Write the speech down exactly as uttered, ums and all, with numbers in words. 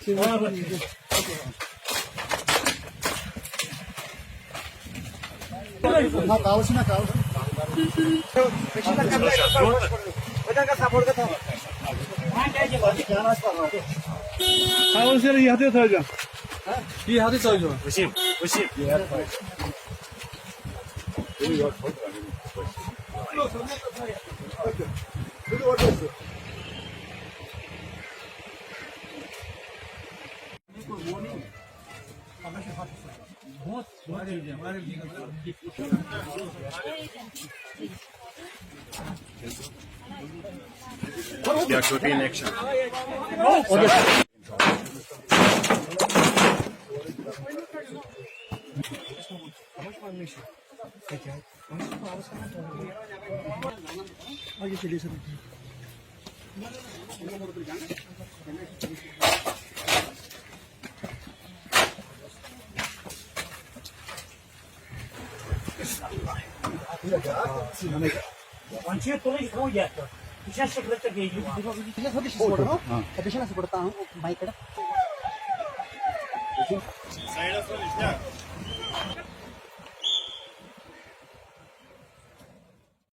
نہ، کالس چھُنہ، کالس چھُنہ۔ کالس چھُنہ، یہِ ہَتھ تہِ تھٲیزیو۔ یہِ ہَتھ تہِ تھٲیزیو۔ وسیٖم، وسیٖم۔ وۄنۍ چھُ یہِ تُلٕنۍ، یہِ تھاوُن یَتھ پٮ۪ٹھ۔ یہِ چھا سِگریٹ تہٕ بیٚیہِ یہِ وَن؟ بیٚیہِ چھِنہ سِگریٹ تَتھ؟